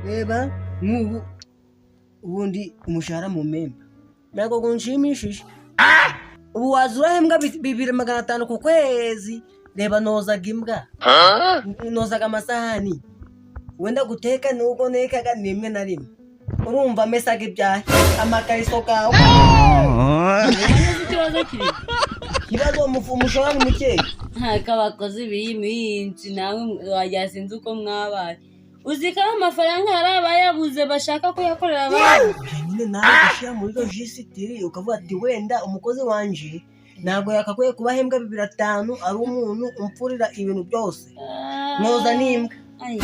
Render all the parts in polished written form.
Reba nk'ubu ubundi umushahara mu mpemba ntabwo gunshimishije. Ubu waza urahembwa 2,500 ku kwezi. Reba nozaga imbwa, nozaga amasahani, wenda guteka nubwo ntekaga ni rimwe na rimwe, urumva mesaga ibyahi, amakariso kawe. None ikibazo kiri? Ikibazo umushahara ni mukeya. Ntako abakozi b'iyi minsi nawe wagira sinzi uko mwabaye. Uzi ko amafaranga hari abayabuze bashaka kuyakorera abandi. Oya, nyine nawe ugashyira muri logisitiri ukavuga ati wenda umukozi wanje ntabwo yakakwiye kuba ahembwa 2,500 ari umuntu umfurira ibintu byose, noza n'imbwa. Ay,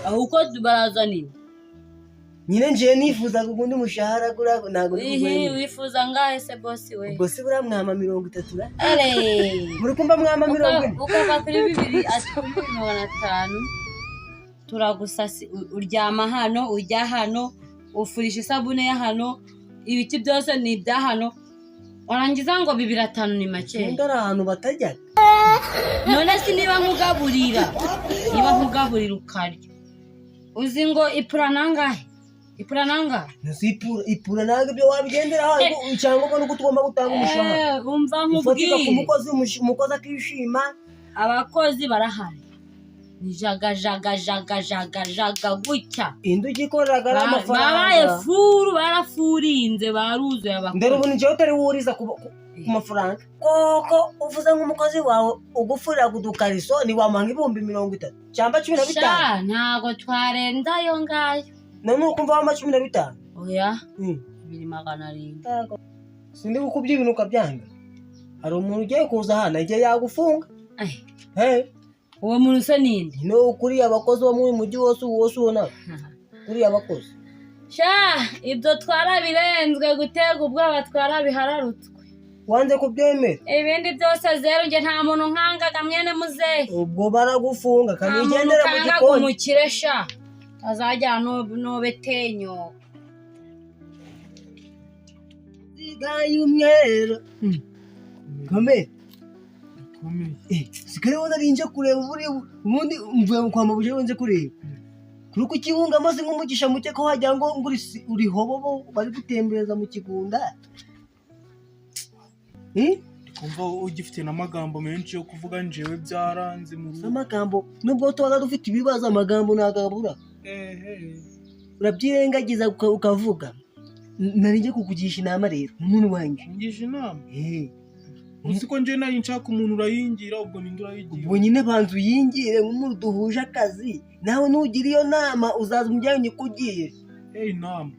aho uko barazana imbwa. Nyine njewe nifuzaga ubundi mushahara guriya ntabwo ndi Ihi, kuguhemba. Wifuza ngahe se, bosi we? Ubwo se buriya mwama 30 ra? Ere. Muri kumva mwama 40? Ukava kuri bibiri, ati kuri 2,500 turagusasi, uryama hano, ujya hano, ufurisha isabune ya hano, ibiki byose ni ibya hano, warangiza ngo 2,500 ni make. Ubundi ari ahantu batajya. None si niba nkugaburira ukarya, uzi ngo ipura nangahe, ipura nangahe? Nzi ipura, ipura ntabwo ibyo wabigenderaho, ariko icyangombwa ni uko tugomba gutanga umushahara Eh, umva ufatika ku nkubwire. mukozi, umukozi akishima. Abakozi barahari, ni jaga jaga jaga jaga jaga gutya. Indi ugikoreraga ari Babaye amafaranga. full, barafurinze, baruzuye Ndore ubu abakozi. ni njyewe utari wuriza ku mafaranga koko. Uvuze nk'umukozi wawe ugufurira udukariso ntiwamuha 30,000 cyangwa 15? Sha, ntago twarenza ayo ngayo. None ukumva wampa 15? Oya, 2,700. Sindi gukubya ibintu ukabyanga. Hari umuntu ugiye kuza hano igihe yagufunga. Ay, Hey, uwo muntu se ninde? No ukuriye abakozi bo muri uyu mujyi wose, ubu wose ubona kuriya abakozi. Sha, ibyo twarabirenzwe, gutega ubwoba twarabihararutswe. Wanze kubyemera. Ibindi byose zeru. Njye nta muntu nkangaga, mwene muzehe. Ubwo baragufunga. Nta muntu Kanigendera mu ukangaga gikoni. umukire sha, azajya nobetenyo. Ziga y'umweru komere. Bikomeye. Sikari wenda nje kureba ubundi mvuye kwa mabuje, nje kureba kuri ku kibunga maze nk'umugisha muke ko wagira ngo uri hobobo bari gutembereza mu kigunda. Eh? Kumva ugifite n'amagambo menshi yo kuvuga, njewe byaranze mu rugo. Amagambo, nubwo tuba dufite ibibazo, amagambo ntabwo abura. Ehe. Urabyirengagiza ukavuga. Nari ngiye kukugisha inama rero, umuntu wanjye. Ngisha inama? Eh. Uzi ko njewe nari nshaka umuntu urayingira, ubwo ninde urayigira? Ubwo nyine banza uyingire nk'umuntu duhuje akazi. Nawe nugira iyo nama uzaza umujyanye nyikugire. Eh, inama,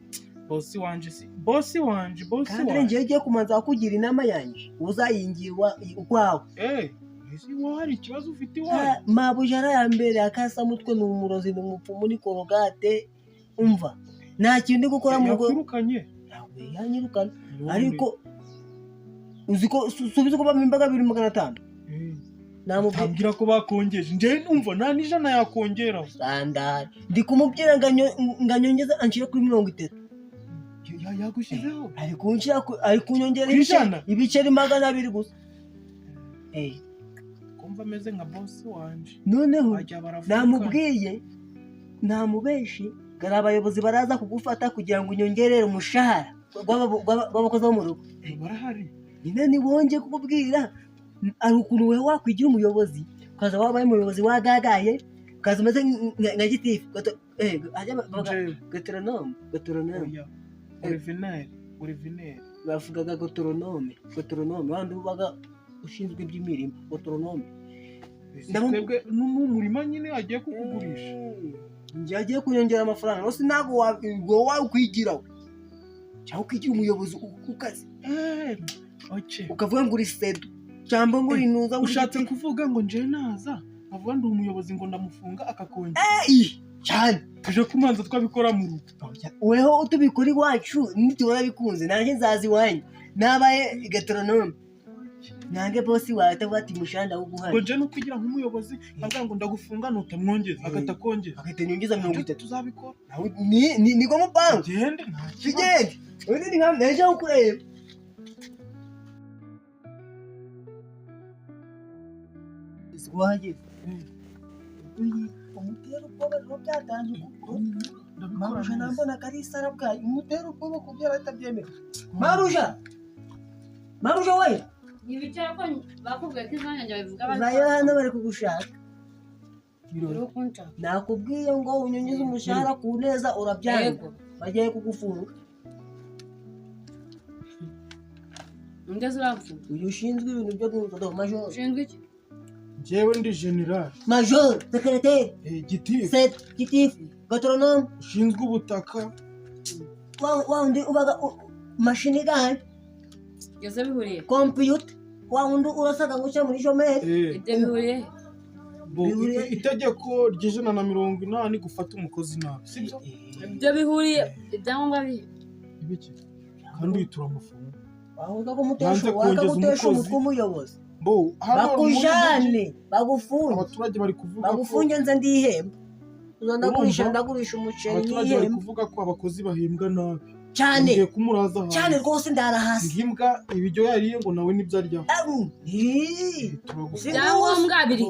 bosi wanje, si bosi wanje, bosi Kandi wanje. njyewe ugiye kumanza kukugira inama yanjye, uzayingira ukwawe. Eh, ese iwawe hari ikibazo ufite iwawe? Ah, mabuja ya mbere akasamutwe, ni umurozi, ni umupfumu, ni korogate. Umva, nta kintu ndi gukora mu rugo. Yakwirukanye? Ntabwo yanyirukana, ariko uzi ko subiza ko bamimbaga 2,500. Eh, Namubwira tambwira ko bakongeje, njyewe numva nta n'ijana yakongeraho. Sandari, ndi kumubwira ngo anyongeze anshyire kuri 30. Yagushyizeho? Ari kunshyira ari kunyongera Ku ijana? ibiceri 200 gusa. Eh, Kumva ameze nka bosi wanje. Noneho Bajya baravuga. namubwiye, namubeshi ngo abayobozi baraza kugufata kugira ngo unyongerere umushahara w'abakozi bo mu rugo. Barahari? Nyine nibonge kukubwira, hari ukuntu wowe wakwigira umuyobozi, ukaza wabaye umuyobozi wagagaye, ukaza umeze nka gitifu, hajya Njyewe? gotoronome, gotoronome. Oya, orivineri, orivineri. Bavugaga gotoronome, gotoronome wandi ubaga ushinzwe iby'imirimo, gotoronome. Twebwe n'umurima nyine agiye kukugurisha. Njye agiye kunyongera amafaranga rwose, ntabwo wakwigiraho cyangwa ukigira umuyobozi ku kazi. Eh, okay. Ukavuga ngo uri sedu cyangwa ngo uri nuza ngo uri Ushatse gitifu. kuvuga ngo njyewe naza avuga ndi umuyobozi, ngo ndamufunga akakongera? Eh, cyane. Tuje kumanza twabikora mu rugo. Weho utubikora iwacu nitubona bikunze, nanjye nzaza iwanyu nabaye gatoronome, nange bosi wawe atavuga ati mushahara ndawuguhaye. Ngo njyewe no kugira nk'umuyobozi avuga ngo ndagufunga nutamwongeza, agahita akongeza? Agahita nyongeza 30. Tuzabikora. Nawe niko mupangu. Tugende, nta kibazo. Tugende, ubundi ni nka ejo kukureba wahageze umutera ubwoba rero byatanze kuko Ndabikora Mabuja neza. nambona ari isarabwayi, umutera ubwoba kubyara atabyemera. Mabuja, mabuja we! Ntibicara ko bakubwiye ko izina ryanjye babivuga. Vayo hano, bari kugushaka. Uri kunshaka? Nakubwiye ngo unyunyize umushahara ku neza, urabyanga. Yego. Bagiye kugufunga. Ngeze uramfunga? Uyu ushinzwe ibintu byo guhuza, majoro. Ushinzwe iki? Njyewe ndi general. Majoro, secrétaire. Gitifu. Set gitifu, gastronome. Ushinzwe ubutaka. Wa wundi ubaga mashini gahari. Ngeze bihuriye? Kompiyuta, wa wundi urasaga ngo uce muri shomeri. Ibyo bihuriye he? Bo, Bihuriye- itegeko ry'180 gufata umukozi nabi, sibyo? Ibyo bihuriye ibyangombwa bihe? Ibiki kandi uyu turamufunga. Wahuza kumutesha. Yanze kongeza Wakagutesha umukozi. umutwe umuyobozi. Bo hano muri uyu mujyi, Bakujane bagufunge. abaturage bari kuvuga ko Bagufunge, nze ndihemba. Uza ndagurisha. Urumva? Ndagurisha umuceri. Abaturage bari Nihemba. kuvuga ko abakozi bahembwa nabi. Cyane. Ngiye kumuraza Cyane hanze. rwose, ndara hasi. Ngimbwa ibiryo yariye ngo nawe nibyo aryaho. Au, hi. Turagufunga. Ibyangombwa biri?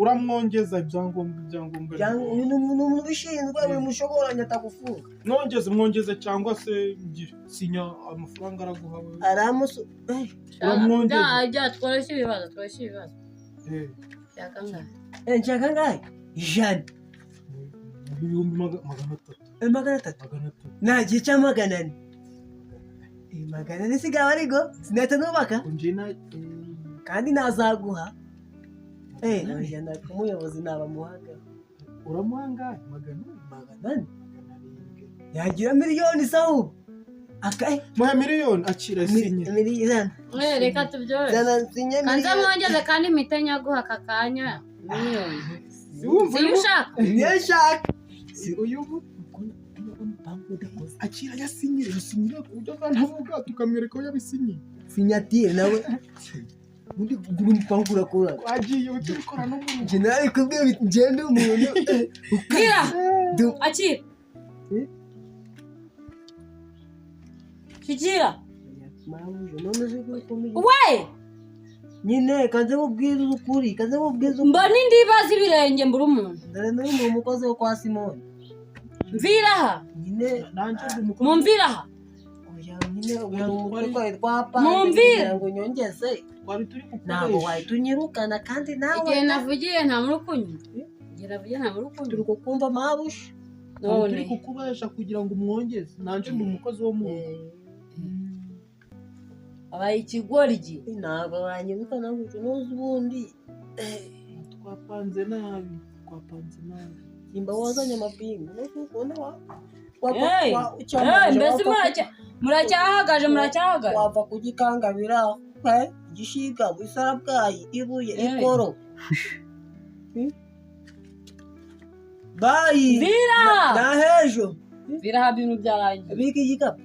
Uramwongeza ibyangombwa, ibyangombwa. Uyu ni umuntu ubishinzwe, uyu mushogoranye atagufunga. Mwongeze, mwongeze, cyangwa se ngire sinya amafaranga araguha we. Aramusu Uramwongeza. Bya tworoshye ibibazo, tworoshye ibibazo. Shaka ngahe? Nshaka ngahe? 100. Ibihumbi 300. 300. 300. Nta gihe cya 400. 400 sigaba ariko sinahita nubaka. Ngo njye na Kandi nazaguha 100 ku muyobozi nabamuhaga. Uramuha angahe? 400? 400. 700. Yagira miliyoni sawu aka Muhe miliyoni, akira sinye. Miliyoni. Reka tubyoroshye. Zana nsinye. Kanza Miliyoni. mwongeze kandi mpite nyaguha aka kanya miliyoni. Wumva? Siyo ushaka? Niyo nshaka. Uyu akira yasinyire, yasinyire ku buryo azanavuga tukamwereka aho yabisinyiye. Sinyatire nawe ubundi gura umupangu urakora. Twagiye tubikora no mu rugo. Njye nawe kubwiye ngende umuntu. Bwira akira. Eh? Shikira. Mabuja, none se ko ukomeye We! Nyine kanze mubwize ukuri, kanze mubwize ukuri. Mbona indiba z'ibirenge, mbura umuntu. Dore n'uyu ni umukozi wo kwa Simoni. Mvira aha. Nyine. Nanjye ndi umukozi. Mumvira aha. Oya nyine, uyu mutwe twari twapanze Mumvire. kugira ngo nyongeze. Twari turi Ntabwo kukuresha. wahita unyirukana kandi nawe. Igihe navugiye nta muri kunywa, igihe navugiye nta muri kunywa. Turi kukumva, mabuja. Twari turi None kukubesha kugira ngo umwongeze, nanjye ndi umukozi wo mu rugo. Abaye ikigoryi. Ntabwo wanyirukana gutyo nuzi ubundi. Twapanze nabi, twapanze nabi. Simba wazanye amapingu nukubona wa Hey! Eh, mbese muracyahagaje, muracyahagaje? Wava kugikangabira igishiga, isarabwayi, ibuye. Hey. Ikoro bayi. Mvira aha. Na hejo. Mvira aha, ibintu byarangiye. Bika igikapu.